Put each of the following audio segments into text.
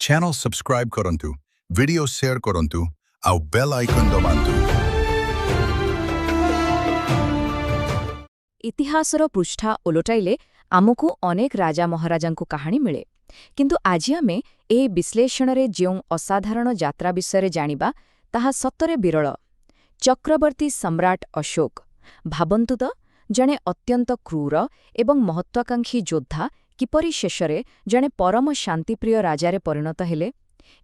Channel subscribe କରନ୍ତୁ, video share କରନ୍ତୁ ଆଉ ବେଲ୍ ଆଇକନ୍ ଦବାନ୍ତୁ। ଇତିହାସର ପୃଷ୍ଠା ଓଲଟାଇଲେ ଆମକୁ ଅନେକ ରାଜା ମହାରାଜାଙ୍କ କାହାଣୀ ମିଳେ। କିନ୍ତୁ ଆଜି ଆମେ ଏହି ବିଶ୍ଳେଷଣରେ ଯେଉଁ ଅସାଧାରଣ ଯାତ୍ରା ବିଷୟରେ ଜାଣିବା, ତାହା ସତରେ ବିରଳ। ଚକ୍ରବର୍ତ୍ତୀ ସମ୍ରାଟ ଅଶୋକ। ଭାବନ୍ତୁ ତ, ଜଣେ ଅତ୍ୟନ୍ତ କ୍ରୂର ଏବଂ ମହତ୍ୱାକାଂକ୍ଷୀ ଯୋଦ୍ଧା କିପରି ଶେଷରେ ଜଣେ ପରମ ଶାନ୍ତିପ୍ରିୟ ରାଜାରେ ପରିଣତ ହେଲେ।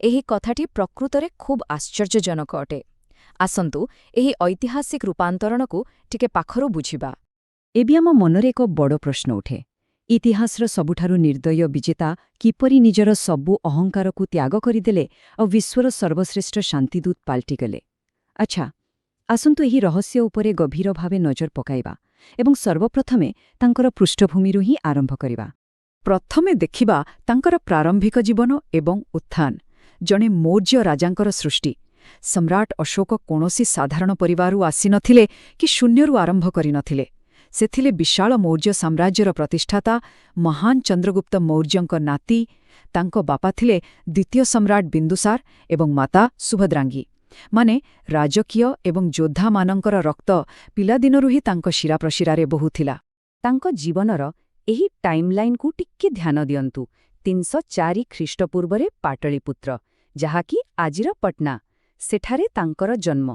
ଏହି କଥାଟି ପ୍ରକୃତରେ ଖୁବ୍ ଆଶ୍ଚର୍ଯ୍ୟଜନକ ଅଟେ। ଆସନ୍ତୁ, ଏହି ଐତିହାସିକ ରୂପାନ୍ତରଣକୁ ଟିକେ ପାଖରୁ ବୁଝିବା। ଏବେ ଆମ ମନରେ ଏକ ବଡ଼ ପ୍ରଶ୍ନ ଉଠେ। ଇତିହାସର ସବୁଠାରୁ ନିର୍ଦ୍ଦୟ ବିଜେତା କିପରି ନିଜର ସବୁ ଅହଙ୍କାରକୁ ତ୍ୟାଗ କରିଦେଲେ ଆଉ ବିଶ୍ୱର ସର୍ବଶ୍ରେଷ୍ଠ ଶାନ୍ତିଦୂତ ପାଲଟିଗଲେ? ଆଚ୍ଛା, ଆସନ୍ତୁ ଏହି ରହସ୍ୟ ଉପରେ ଗଭୀର ଭାବେ ନଜର ପକାଇବା ଏବଂ ସର୍ବପ୍ରଥମେ ତାଙ୍କର ପୃଷ୍ଠଭୂମିରୁ ହିଁ ଆରମ୍ଭ କରିବା। ପ୍ରଥମେ ଦେଖିବା ତାଙ୍କର ପ୍ରାରମ୍ଭିକ ଜୀବନ ଏବଂ ଉତ୍ଥାନ। ଜଣେ ମୌର୍ଯ୍ୟ ରାଜାଙ୍କର ସୃଷ୍ଟି। ସମ୍ରାଟ ଅଶୋକ କୌଣସି ସାଧାରଣ ପରିବାରରୁ ଆସିନଥିଲେ କି ଶୂନ୍ୟରୁ ଆରମ୍ଭ କରିନଥିଲେ। ସେ ଥିଲେ ବିଶାଳ ମୌର୍ଯ୍ୟ ସାମ୍ରାଜ୍ୟର ପ୍ରତିଷ୍ଠାତା ମହାନ ଚନ୍ଦ୍ରଗୁପ୍ତ ମୌର୍ଯ୍ୟଙ୍କ ନାତି। ତାଙ୍କ ବାପା ଥିଲେ ଦ୍ୱିତୀୟ ସମ୍ରାଟ ବିନ୍ଦୁସାର ଏବଂ ମାତା ସୁଭଦ୍ରାଙ୍ଗୀ। ମାନେ ରାଜକୀୟ ଏବଂ ଯୋଦ୍ଧାମାନଙ୍କର ରକ୍ତ ପିଲାଦିନରୁ ହିଁ ତାଙ୍କ ଶିରାପ୍ରଶିରାରେ ବହୁଥିଲା। ତାଙ୍କ ଜୀବନର ଏହି ଟାଇମ୍ଲାଇନ୍କୁ ଟିକେ ଧ୍ୟାନ ଦିଅନ୍ତୁ। 304 ଖ୍ରୀଷ୍ଟପୂର୍ବରେ ପାଟଳିପୁତ୍ର, ଯାହାକି ଆଜିର ପଟନା, ସେଠାରେ ତାଙ୍କର ଜନ୍ମ।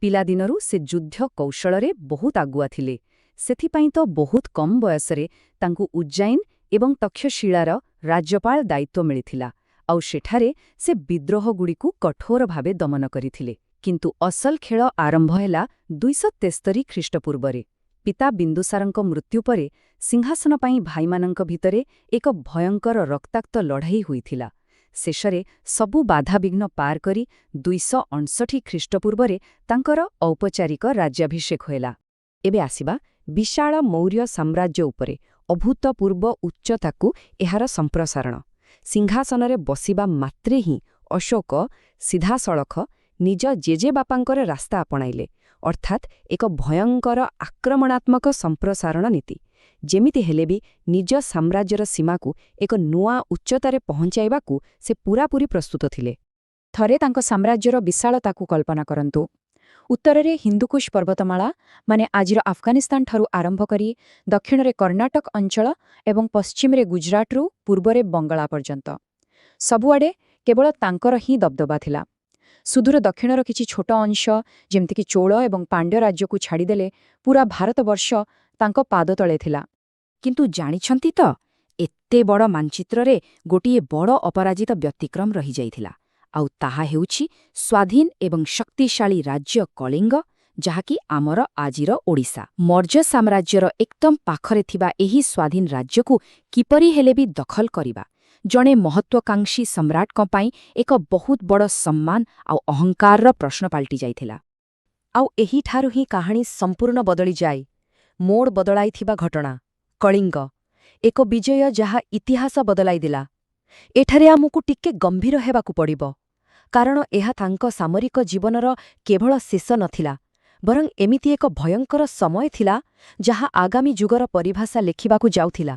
ପିଲାଦିନରୁ ସେ ଯୁଦ୍ଧ କୌଶଳରେ ବହୁତ ଆଗୁଆ ଥିଲେ। ସେଥିପାଇଁ ତ ବହୁତ କମ୍ ବୟସରେ ତାଙ୍କୁ ଉଜ୍ଜୈନ ଏବଂ ତକ୍ଷଶିଳାର ରାଜ୍ୟପାଳ ଦାୟିତ୍ୱ ମିଳିଥିଲା। ଆଉ ସେଠାରେ ସେ ବିଦ୍ରୋହଗୁଡ଼ିକୁ କଠୋର ଭାବେ ଦମନ କରିଥିଲେ। କିନ୍ତୁ ଅସଲ ଖେଳ ଆରମ୍ଭ ହେଲା 273 ଖ୍ରୀଷ୍ଟପୂର୍ବରେ। ପିତା ବିନ୍ଦୁସାରଙ୍କ ମୃତ୍ୟୁ ପରେ ସିଂହାସନ ପାଇଁ ଭାଇମାନଙ୍କ ଭିତରେ ଏକ ଭୟଙ୍କର ରକ୍ତାକ୍ତ ଲଢ଼େଇ ହୋଇଥିଲା। ଶେଷରେ ସବୁ ବାଧାବିଘ୍ନ ପାର କରି 259 ଖ୍ରୀଷ୍ଟପୂର୍ବରେ ତାଙ୍କର ଔପଚାରିକ ରାଜ୍ୟାଭିଷେକ ହେଲା। ଏବେ ଆସିବା ବିଶାଳ ମୌର୍ଯ୍ୟ ସାମ୍ରାଜ୍ୟ ଉପରେ, ଅଭୂତପୂର୍ବ ଉଚ୍ଚତାକୁ ଏହାର ସମ୍ପ୍ରସାରଣ। ସିଂହାସନରେ ବସିବା ମାତ୍ରେ ହିଁ ଅଶୋକ ସିଧାସଳଖ ନିଜ ଜେଜେବାପାଙ୍କର ରାସ୍ତା ଆପଣାଇଲେ, ଅର୍ଥାତ୍ ଏକ ଭୟଙ୍କର ଆକ୍ରମଣାତ୍ମକ ସମ୍ପ୍ରସାରଣ ନୀତି। ଯେମିତି ହେଲେ ବି ନିଜ ସାମ୍ରାଜ୍ୟର ସୀମାକୁ ଏକ ନୂଆ ଉଚ୍ଚତାରେ ପହଞ୍ଚାଇବାକୁ ସେ ପୂରାପୂରି ପ୍ରସ୍ତୁତ ଥିଲେ। ଥରେ ତାଙ୍କ ସାମ୍ରାଜ୍ୟର ବିଶାଳତାକୁ କଳ୍ପନା କରନ୍ତୁ। ଉତ୍ତରରେ ହିନ୍ଦୁକୁଶ ପର୍ବତମାଳା, ମାନେ ଆଜିର ଆଫଗାନିସ୍ତାନଠାରୁ ଆରମ୍ଭ କରି ଦକ୍ଷିଣରେ କର୍ଣ୍ଣାଟକ ଅଞ୍ଚଳ ଏବଂ ପଶ୍ଚିମରେ ଗୁଜରାଟରୁ ପୂର୍ବରେ ବଙ୍ଗଳା ପର୍ଯ୍ୟନ୍ତ, ସବୁଆଡ଼େ କେବଳ ତାଙ୍କର ହିଁ ଦବଦବା ଥିଲା। ସୁଦୂର ଦକ୍ଷିଣର କିଛି ଛୋଟ ଅଂଶ, ଯେମିତିକି ଚୋଳ ଏବଂ ପାଣ୍ଡ୍ୟ ରାଜ୍ୟକୁ ଛାଡ଼ିଦେଲେ, ପୂରା ଭାରତବର୍ଷ ତାଙ୍କ ପାଦ ତଳେ ଥିଲା। କିନ୍ତୁ ଜାଣିଛନ୍ତି ତ, ଏତେ ବଡ଼ ମାନଚିତ୍ରରେ ଗୋଟିଏ ବଡ଼ ଅପରାଜିତ ବ୍ୟତିକ୍ରମ ରହିଯାଇଥିଲା। ଆଉ ତାହା ହେଉଛି ସ୍ୱାଧୀନ ଏବଂ ଶକ୍ତିଶାଳୀ ରାଜ୍ୟ କଳିଙ୍ଗ, ଯାହାକି ଆମର ଆଜିର ଓଡ଼ିଶା। ମୌର୍ଯ୍ୟ ସାମ୍ରାଜ୍ୟର ଏକଦମ ପାଖରେ ଥିବା ଏହି ସ୍ୱାଧୀନ ରାଜ୍ୟକୁ କିପରି ହେଲେ ବି ଦଖଲ କରିବା ଜଣେ ମହତ୍ୱାକାଂକ୍ଷୀ ସମ୍ରାଟଙ୍କ ପାଇଁ ଏକ ବହୁତ ବଡ଼ ସମ୍ମାନ ଆଉ ଅହଙ୍କାରର ପ୍ରଶ୍ନ ପାଲଟି ଯାଇଥିଲା। ଆଉ ଏହିଠାରୁ ହିଁ କାହାଣୀ ସମ୍ପୂର୍ଣ୍ଣ ବଦଳିଯାଏ। ମୋଡ଼ ବଦଳାଇଥିବା ଘଟଣା, କଳିଙ୍ଗ, ଏକ ବିଜୟ ଯାହା ଇତିହାସ ବଦଳାଇଦେଲା। ଏଠାରେ ଆମକୁ ଟିକେ ଗମ୍ଭୀର ହେବାକୁ ପଡ଼ିବ, କାରଣ ଏହା ତାଙ୍କ ସାମରିକ ଜୀବନର କେବଳ ଶେଷ ନଥିଲା, ବରଂ ଏମିତି ଏକ ଭୟଙ୍କର ସମୟ ଥିଲା ଯାହା ଆଗାମୀ ଯୁଗର ପରିଭାଷା ଲେଖିବାକୁ ଯାଉଥିଲା।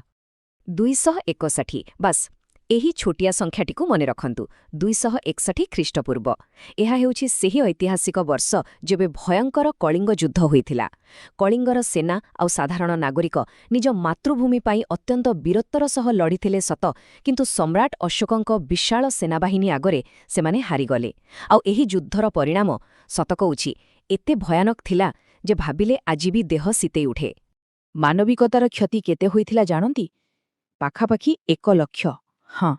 261, ବାସ୍, ଏହି ଛୋଟିଆ ସଂଖ୍ୟାଟିକୁ ମନେ ରଖନ୍ତୁ, 261 ଖ୍ରୀଷ୍ଟପୂର୍ବ। ଏହା ହେଉଛି ସେହି ଐତିହାସିକ ବର୍ଷ ଯେବେ ଭୟଙ୍କର କଳିଙ୍ଗ ଯୁଦ୍ଧ ହୋଇଥିଲା। କଳିଙ୍ଗର ସେନା ଆଉ ସାଧାରଣ ନାଗରିକ ନିଜ ମାତୃଭୂମି ପାଇଁ ଅତ୍ୟନ୍ତ ବୀରତ୍ୱର ସହ ଲଢ଼ିଥିଲେ ସତ, କିନ୍ତୁ ସମ୍ରାଟ ଅଶୋକଙ୍କ ବିଶାଳ ସେନାବାହିନୀ ଆଗରେ ସେମାନେ ହାରିଗଲେ। ଆଉ ଏହି ଯୁଦ୍ଧର ପରିଣାମ, ସତ କହୁଛି, ଏତେ ଭୟାନକ ଥିଲା ଯେ ଭାବିଲେ ଆଜି ବି ଦେହ ଶୀତେଇ ଉଠେ। ମାନବିକତାର କ୍ଷତି କେତେ ହୋଇଥିଲା ଜାଣନ୍ତି? ପାଖାପାଖି 1 ଲକ୍ଷ। ହଁ,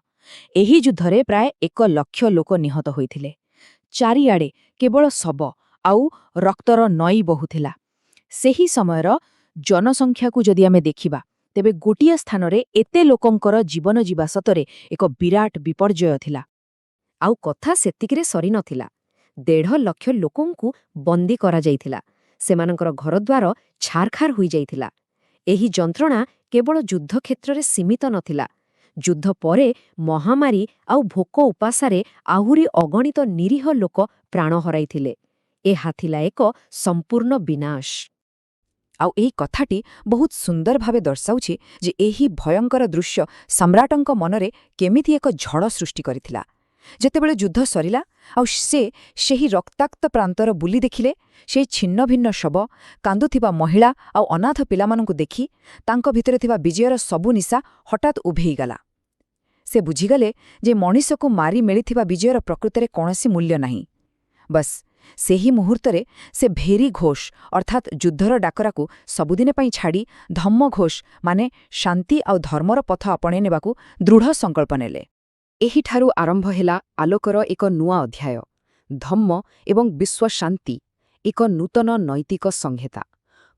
ଏହି ଯୁଦ୍ଧରେ ପ୍ରାୟ 1 ଲକ୍ଷ ଲୋକ ନିହତ ହୋଇଥିଲେ। ଚାରିଆଡ଼େ କେବଳ ଶବ ଆଉ ରକ୍ତର ନଈ ବହୁଥିଲା। ସେହି ସମୟର ଜନସଂଖ୍ୟାକୁ ଯଦି ଆମେ ଦେଖିବା, ତେବେ ଗୋଟିଏ ସ୍ଥାନରେ ଏତେ ଲୋକଙ୍କର ଜୀବନ ଯିବା ସତରେ ଏକ ବିରାଟ ବିପର୍ଯ୍ୟୟ ଥିଲା। ଆଉ କଥା ସେତିକିରେ ସରିନଥିଲା। 1.5 ଲକ୍ଷ ଲୋକଙ୍କୁ ବନ୍ଦୀ କରାଯାଇଥିଲା। ସେମାନଙ୍କର ଘରଦ୍ୱାର ଛାରଖାର ହୋଇଯାଇଥିଲା। ଏହି ଯନ୍ତ୍ରଣା କେବଳ ଯୁଦ୍ଧକ୍ଷେତ୍ରରେ ସୀମିତ ନଥିଲା। ଯୁଦ୍ଧ ପରେ ମହାମାରୀ ଆଉ ଭୋକ ଉପାସାରେ ଆହୁରି ଅଗଣିତ ନିରୀହ ଲୋକ ପ୍ରାଣ ହରାଇଥିଲେ। ଏହା ଥିଲା ଏକ ସମ୍ପୂର୍ଣ୍ଣ ବିନାଶ। ଆଉ ଏହି କଥାଟି ବହୁତ ସୁନ୍ଦର ଭାବେ ଦର୍ଶାଉଛି ଯେ ଏହି ଭୟଙ୍କର ଦୃଶ୍ୟ ସମ୍ରାଟଙ୍କ ମନରେ କେମିତି ଏକ ଝଡ଼ ସୃଷ୍ଟି କରିଥିଲା। ଯେତେବେଳେ ଯୁଦ୍ଧ ସରିଲା ଆଉ ସେ ସେହି ରକ୍ତାକ୍ତ ପ୍ରାନ୍ତର ବୁଲି ଦେଖିଲେ, ସେହି ଛିନ୍ନ ଭିନ୍ନ ଶବ, କାନ୍ଦୁଥିବା ମହିଳା ଆଉ ଅନାଥ ପିଲାମାନଙ୍କୁ ଦେଖି ତାଙ୍କ ଭିତରେ ଥିବା ବିଜୟର ସବୁ ନିଶା ହଠାତ୍ ଉଭେଇଗଲା। ସେ ବୁଝିଗଲେ ଯେ ମଣିଷକୁ ମାରି ମିଳିଥିବା ବିଜୟର ପ୍ରକୃତରେ କୌଣସି ମୂଲ୍ୟ ନାହିଁ। ବସ୍, ସେହି ମୁହୂର୍ତ୍ତରେ ସେ ଭେରି ଘୋଷ ଅର୍ଥାତ୍ ଯୁଦ୍ଧର ଡାକରାକୁ ସବୁଦିନ ପାଇଁ ଛାଡ଼ି ଧମ୍ମ ଘୋଷ ମାନେ ଶାନ୍ତି ଆଉ ଧର୍ମର ପଥ ଆପଣେଇ ନେବାକୁ ଦୃଢ଼ ସଂକଳ୍ପ ନେଲେ। ଏହିଠାରୁ ଆରମ୍ଭ ହେଲା ଆଲୋକର ଏକ ନୂଆ ଅଧ୍ୟାୟ, ଧମ୍ମ ଏବଂ ବିଶ୍ୱଶାନ୍ତି, ଏକ ନୂତନ ନୈତିକ ସଂହିତା।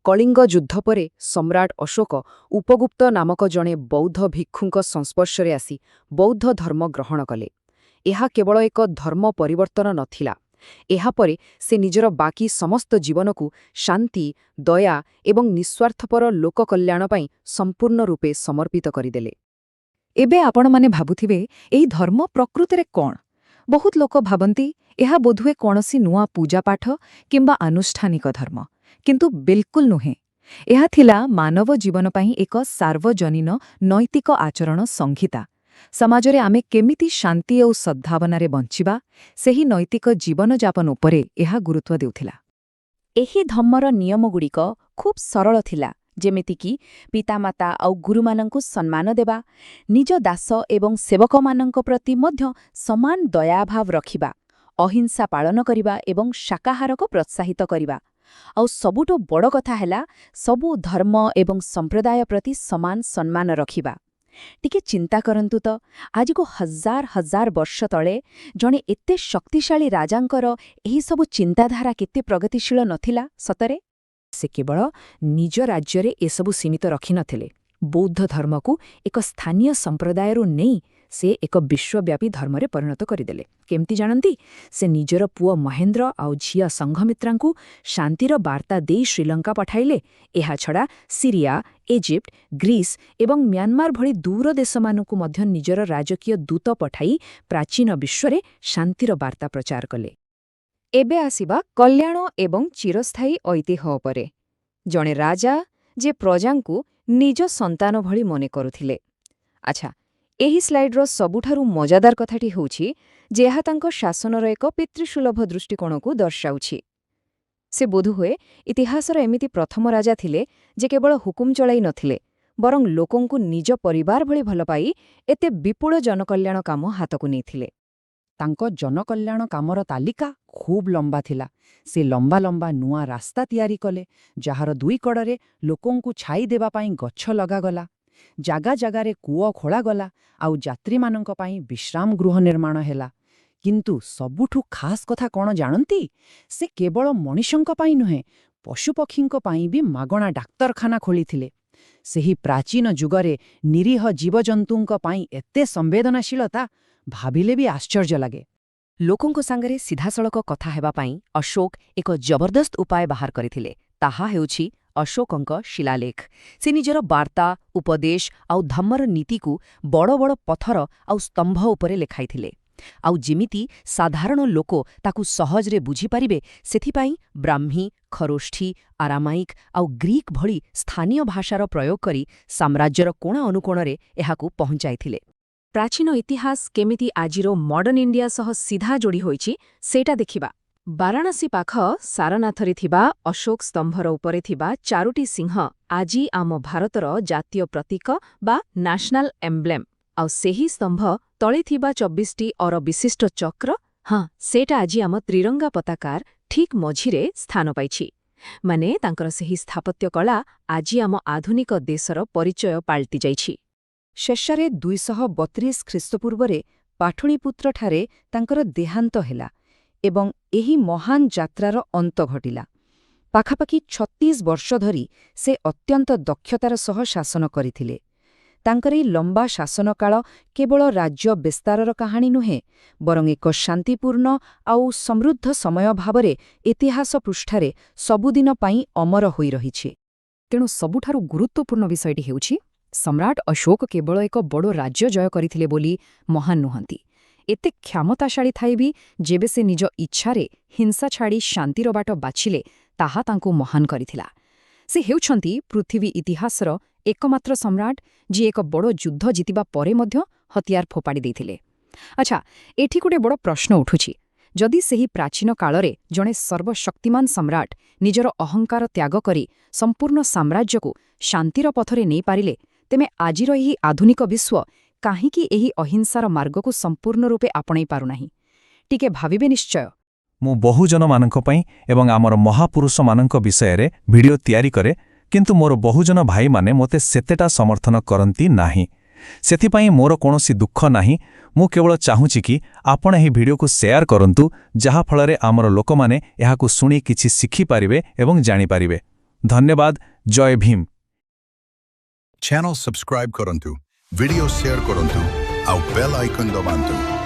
କଳିଙ୍ଗ ଯୁଦ୍ଧ ପରେ ସମ୍ରାଟ ଅଶୋକ ଉପଗୁପ୍ତ ନାମକ ଜଣେ ବୌଦ୍ଧ ଭିକ୍ଷୁଙ୍କ ସଂସ୍ପର୍ଶରେ ଆସି ବୌଦ୍ଧ ଧର୍ମ ଗ୍ରହଣ କଲେ। ଏହା କେବଳ ଏକ ଧର୍ମ ପରିବର୍ତ୍ତନ ନଥିଲା। ଏହାପରେ ସେ ନିଜର ବାକି ସମସ୍ତ ଜୀବନକୁ ଶାନ୍ତି, ଦୟା ଏବଂ ନିଃସ୍ୱାର୍ଥପର ଲୋକକଲ୍ୟାଣ ପାଇଁ ସମ୍ପୂର୍ଣ୍ଣ ରୂପେ ସମର୍ପିତ କରିଦେଲେ। ଏବେ ଆପଣମାନେ ଭାବୁଥିବେ, ଏହି ଧର୍ମ ପ୍ରକୃତରେ କ'ଣ? ବହୁତ ଲୋକ ଭାବନ୍ତି ଏହା ବୋଧହୁଏ କୌଣସି ନୂଆ ପୂଜାପାଠ କିମ୍ବା ଆନୁଷ୍ଠାନିକ ଧର୍ମ। କିନ୍ତୁ ବିଲକୁଲ ନୁହେଁ। ଏହା ଥିଲା ମାନବ ଜୀବନ ପାଇଁ ଏକ ସାର୍ବଜନୀନ ନୈତିକ ଆଚରଣ ସଂହିତା। ସମାଜରେ ଆମେ କେମିତି ଶାନ୍ତି ଓ ସଦ୍ଭାବନାରେ ବଞ୍ଚିବା, ସେହି ନୈତିକ ଜୀବନଯାପନ ଉପରେ ଏହା ଗୁରୁତ୍ୱ ଦେଉଥିଲା। ଏହି ଧମ୍ମର ନିୟମଗୁଡ଼ିକ ଖୁବ୍ ସରଳ ଥିଲା, ଯେମିତିକି ପିତାମାତା ଆଉ ଗୁରୁମାନଙ୍କୁ ସମ୍ମାନ ଦେବା, ନିଜ ଦାସ ଏବଂ ସେବକମାନଙ୍କ ପ୍ରତି ମଧ୍ୟ ସମାନ ଦୟାଭାବ ରଖିବା, ଅହିଂସା ପାଳନ କରିବା ଏବଂ ଶାକାହାରକୁ ପ୍ରୋତ୍ସାହିତ କରିବା, ଆଉ ସବୁଠୁ ବଡ଼ କଥା ହେଲା ସବୁ ଧର୍ମ ଏବଂ ସମ୍ପ୍ରଦାୟ ପ୍ରତି ସମାନ ସମ୍ମାନ ରଖିବା। ଟିକେ ଚିନ୍ତା କରନ୍ତୁ ତ, ଆଜିକୁ ହଜାର ହଜାର ବର୍ଷ ତଳେ ଜଣେ ଏତେ ଶକ୍ତିଶାଳୀ ରାଜାଙ୍କର ଏହିସବୁ ଚିନ୍ତାଧାରା କେତେ ପ୍ରଗତିଶୀଳ ନଥିଲା ସତରେ? ସେ କେବଳ ନିଜ ରାଜ୍ୟରେ ଏସବୁ ସୀମିତ ରଖିନଥିଲେ। ବୌଦ୍ଧ ଧର୍ମକୁ ଏକ ସ୍ଥାନୀୟ ସମ୍ପ୍ରଦାୟରୁ ନେଇ ସେ ଏକ ବିଶ୍ୱବ୍ୟାପୀ ଧର୍ମରେ ପରିଣତ କରିଦେଲେ। କେମିତି ଜାଣନ୍ତି? ସେ ନିଜର ପୁଅ ମହେନ୍ଦ୍ର ଆଉ ଝିଅ ସଂଘମିତ୍ରାଙ୍କୁ ଶାନ୍ତିର ବାର୍ତ୍ତା ଦେଇ ଶ୍ରୀଲଙ୍କା ପଠାଇଲେ। ଏହାଛଡ଼ା ସିରିଆ, ଇଜିପ୍ଟ, ଗ୍ରୀସ୍ ଏବଂ ମ୍ୟାନମାର ଭଳି ଦୂର ଦେଶମାନଙ୍କୁ ମଧ୍ୟ ନିଜର ରାଜକୀୟ ଦୂତ ପଠାଇ ପ୍ରାଚୀନ ବିଶ୍ୱରେ ଶାନ୍ତିର ବାର୍ତ୍ତା ପ୍ରଚାର କଲେ। ଏବେ ଆସିବା କଲ୍ୟାଣ ଏବଂ ଚିରସ୍ଥାୟୀ ଐତିହ୍ୟ ଉପରେ। ଜଣେ ରାଜା ଯେ ପ୍ରଜାଙ୍କୁ ନିଜ ସନ୍ତାନ ଭଳି ମନେ କରୁଥିଲେ। ଆଚ୍ଛା, ଏହି ସ୍ଲାଇଡ୍ର ସବୁଠାରୁ ମଜାଦାର କଥାଟି ହେଉଛି ଯେ ଏହା ତାଙ୍କ ଶାସନର ଏକ ପିତୃସୁଲଭ ଦୃଷ୍ଟିକୋଣକୁ ଦର୍ଶାଉଛି। ସେ ବୋଧହୁଏ ଇତିହାସର ଏମିତି ପ୍ରଥମ ରାଜା ଥିଲେ ଯେ କେବଳ ହୁକୁମ ଚଳାଇ ନଥିଲେ, ବରଂ ଲୋକଙ୍କୁ ନିଜ ପରିବାର ଭଳି ଭଲପାଇ ଏତେ ବିପୁଳ ଜନକଲ୍ୟାଣ କାମ ହାତକୁ ନେଇଥିଲେ। ତାଙ୍କ ଜନକଲ୍ୟାଣ କାମର ତାଲିକା ଖୁବ୍ ଲମ୍ବା ଥିଲା। ସେ ଲମ୍ବା ଲମ୍ବା ନୂଆ ରାସ୍ତା ତିଆରି କଲେ, ଯାହାର ଦୁଇ କଡ଼ରେ ଲୋକଙ୍କୁ ଛାଇ ଦେବା ପାଇଁ ଗଛ ଲଗାଗଲା। ଜାଗା ଜାଗାରେ କୂଅ ଖୋଳାଗଲା ଆଉ ଯାତ୍ରୀମାନଙ୍କ ପାଇଁ ବିଶ୍ରାମ ଗୃହ ନିର୍ମାଣ ହେଲା। କିନ୍ତୁ ସବୁଠୁ ଖାସ୍ କଥା କ'ଣ ଜାଣନ୍ତି? ସେ କେବଳ ମଣିଷଙ୍କ ପାଇଁ ନୁହେଁ, ପଶୁପକ୍ଷୀଙ୍କ ପାଇଁ ବି ମାଗଣା ଡାକ୍ତରଖାନା ଖୋଲିଥିଲେ। ସେହି ପ୍ରାଚୀନ ଯୁଗରେ ନିରୀହ ଜୀବଜନ୍ତୁଙ୍କ ପାଇଁ ଏତେ ସମ୍ବେଦନଶୀଳତା ଭାବିଲେ ବି ଆଶ୍ଚର୍ଯ୍ୟ ଲାଗେ। ଲୋକଙ୍କ ସାଙ୍ଗରେ ସିଧାସଳଖ କଥା ହେବା ପାଇଁ ଅଶୋକ ଏକ ଜବରଦସ୍ତ ଉପାୟ ବାହାର କରିଥିଲେ। ତାହା ହେଉଛି ଅଶୋକଙ୍କ ଶିଳାଲେଖ। ସେ ନିଜର ବାର୍ତ୍ତା, ଉପଦେଶ ଆଉ ଧମ୍ମର ନୀତିକୁ ବଡ଼ ବଡ଼ ପଥର ଆଉ ସ୍ତମ୍ଭ ଉପରେ ଲେଖାଇଥିଲେ। ଆଉ ଯେମିତି ସାଧାରଣ ଲୋକ ତାକୁ ସହଜରେ ବୁଝିପାରିବେ, ସେଥିପାଇଁ ବ୍ରାହ୍ମୀ, ଖରୋଷ୍ଠୀ, ଆରାମାଇକ୍ ଆଉ ଗ୍ରୀକ୍ ଭଳି ସ୍ଥାନୀୟ ଭାଷାର ପ୍ରୟୋଗ କରି ସାମ୍ରାଜ୍ୟର କୋଣ ଅନୁକୋଣରେ ଏହାକୁ ପହଞ୍ଚାଇଥିଲେ। ପ୍ରାଚୀନ ଇତିହାସ କେମିତି ଆଜିର ମଡର୍ଣ୍ଣ ଇଣ୍ଡିଆ ସହ ସିଧା ଯୋଡ଼ି ହୋଇଛି, ସେଇଟା ଦେଖିବା। ବାରାଣସୀ ପାଖ ସାରନାଥରେ ଥିବା ଅଶୋକ ସ୍ତମ୍ଭର ଉପରେ ଥିବା ଚାରୋଟି ସିଂହ ଆଜି ଆମ ଭାରତର ଜାତୀୟ ପ୍ରତୀକ ବା ନ୍ୟାସନାଲ ଏମ୍ବ୍ଲେମ୍। ଆଉ ସେହି ସ୍ତମ୍ଭ ତଳେ ଥିବା 24ଟି ଅର ବିଶିଷ୍ଟ ଚକ୍ର, ହଁ, ସେଇଟା ଆଜି ଆମ ତ୍ରିରଙ୍ଗା ପତାକାର ଠିକ୍ ମଝିରେ ସ୍ଥାନ ପାଇଛି। ମାନେ ତାଙ୍କର ସେହି ସ୍ଥାପତ୍ୟ କଳା ଆଜି ଆମ ଆଧୁନିକ ଦେଶର ପରିଚୟ ପାଲଟି ଯାଇଛି। ଶେଷରେ 232 ଖ୍ରୀଷ୍ଟପୂର୍ବରେ ପାଟଳୀପୁତ୍ରଠାରେ ତାଙ୍କର ଦେହାନ୍ତ ହେଲା ଏବଂ ଏହି ମହାନ ଯାତ୍ରାର ଅନ୍ତ ଘଟିଲା। ପାଖାପାଖି 36 ବର୍ଷ ଧରି ସେ ଅତ୍ୟନ୍ତ ଦକ୍ଷତାର ସହ ଶାସନ କରିଥିଲେ। ତାଙ୍କର ଏହି ଲମ୍ବା ଶାସନକାଳ କେବଳ ରାଜ୍ୟ ବିସ୍ତାରର କାହାଣୀ ନୁହେଁ, ବରଂ ଏକ ଶାନ୍ତିପୂର୍ଣ୍ଣ ଆଉ ସମୃଦ୍ଧ ସମୟ ଭାବରେ ଇତିହାସ ପୃଷ୍ଠାରେ ସବୁଦିନ ପାଇଁ ଅମର ହୋଇ ରହିଛି। ତେଣୁ ସବୁଠାରୁ ଗୁରୁତ୍ୱପୂର୍ଣ୍ଣ ବିଷୟଟି ହେଉଛି, ସମ୍ରାଟ ଅଶୋକ କେବଳ ଏକ ବଡ଼ ରାଜ୍ୟ ଜୟ କରିଥିଲେ ବୋଲି ମହାନ ନୁହନ୍ତି। ଏତେ କ୍ଷମତାଶାଳୀ ଥାଇ ବି ଯେବେ ସେ ନିଜ ଇଚ୍ଛାରେ ହିଂସା ଛାଡ଼ି ଶାନ୍ତିର ବାଟ ବାଛିଲେ, ତାହା ତାଙ୍କୁ ମହାନ କରିଥିଲା। ସେ ହେଉଛନ୍ତି ପୃଥିବୀ ଇତିହାସର ଏକମାତ୍ର ସମ୍ରାଟ ଯିଏ ଏକ ବଡ଼ ଯୁଦ୍ଧ ଜିତିବା ପରେ ମଧ୍ୟ ହତିଆର ଫୋପାଡ଼ି ଦେଇଥିଲେ। ଆଚ୍ଛା, ଏଠି ଗୋଟେ ବଡ଼ ପ୍ରଶ୍ନ ଉଠୁଛି। ଯଦି ସେହି ପ୍ରାଚୀନ କାଳରେ ଜଣେ ସର୍ବଶକ୍ତିମାନ ସମ୍ରାଟ ନିଜର ଅହଙ୍କାର ତ୍ୟାଗ କରି ସମ୍ପୂର୍ଣ୍ଣ ସାମ୍ରାଜ୍ୟକୁ ଶାନ୍ତିର ପଥରେ ନେଇପାରିଲେ, ତେବେ ଆଜିର ଏହି ଆଧୁନିକ ବିଶ୍ୱ କାହିଁକି ଏହି ଅହିଂସାର ମାର୍ଗକୁ ସମ୍ପୂର୍ଣ୍ଣ ରୂପେ ଆପଣେଇ ପାରୁନାହିଁ? ଟିକେ ଭାବିବେ ନିଶ୍ଚୟ। ମୁଁ ବହୁଜନମାନଙ୍କ ପାଇଁ ଏବଂ ଆମର ମହାପୁରୁଷମାନଙ୍କ ବିଷୟରେ ଭିଡିଓ ତିଆରି କରେ, କିନ୍ତୁ ମୋର ବହୁଜନ ଭାଇମାନେ ମୋତେ ସେତେଟା ସମର୍ଥନ କରନ୍ତି ନାହିଁ। ସେଥିପାଇଁ ମୋର କୌଣସି ଦୁଃଖ ନାହିଁ। ମୁଁ କେବଳ ଚାହୁଁଛି କି ଆପଣ ଏହି ଭିଡିଓକୁ ସେୟାର କରନ୍ତୁ, ଯାହାଫଳରେ ଆମର ଲୋକମାନେ ଏହାକୁ ଶୁଣି କିଛି ଶିଖିପାରିବେ ଏବଂ ଜାଣିପାରିବେ। ଧନ୍ୟବାଦ। ଜୟ ଭୀମ। ଚ୍ୟାନେଲ ସବସ୍କ୍ରାଇବ କରନ୍ତୁ, ଭିଡିଓ ସେୟାର କରନ୍ତୁ ଆଉ ବେଲ୍ ଆଇକନ୍ ଦବାନ୍ତୁ।